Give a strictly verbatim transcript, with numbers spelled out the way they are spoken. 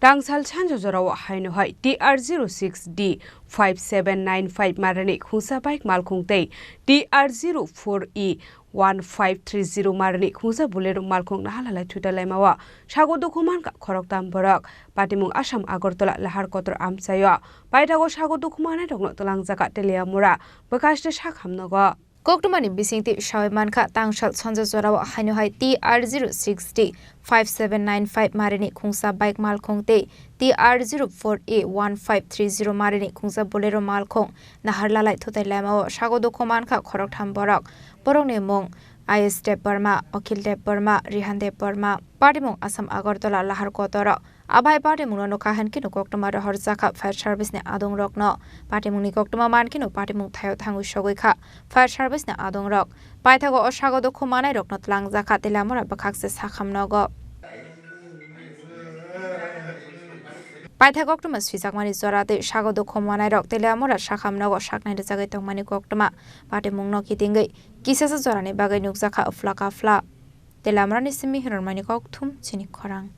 Tangsal sanjo jorao haino hai T R zero six D five seven nine five marani khungsa bike malkhung tei T R zero four E one five three zero marani khungsa Bolero malkhung nahalalai thutai laimao sago dukhu mankha khoroktham borok. Patimung Assam Agartala lahar kotor amchaio paithago sago dukhu manai rokno twlangjakha Teliamura bwkhaste sakhamnogo. Koktwmani bisingtwi sawi mankha, tangsal sanja jorao haino hai T R zero six D five seven nine five marini khungsa bike malkhung tei T R zero four A one five three zero marini khungsa Bolero malkhung naharlalai thutai laimao sago dukhu mankha khoroktham borok. Borokni mung I S Debbarma, Akhil Debbarma, Rihan Debbarma. Patimung Assam Agartala lahar kotoro. Abai patimungno nukha hinkhe no koktwma rohorjakha fire service ni adongrokno. Patimungni koktwma mankhe no patimung thaio thangwi sogwi kha fire service ni adongrok. Paithago o sago dukhu manairokno twlangjakha Teliamura bwkhakse sakhamnogo. Paithago koktwma swijakmani jora tei sago dukhu manairok Teliamura sakhamnogo saknai rwjagwi tongmani koktwma patimungno kitingwi kisasa jorani bagwi nukjakha uphla kaphla. Teliamurani simi hirormani kokthum chini khorang.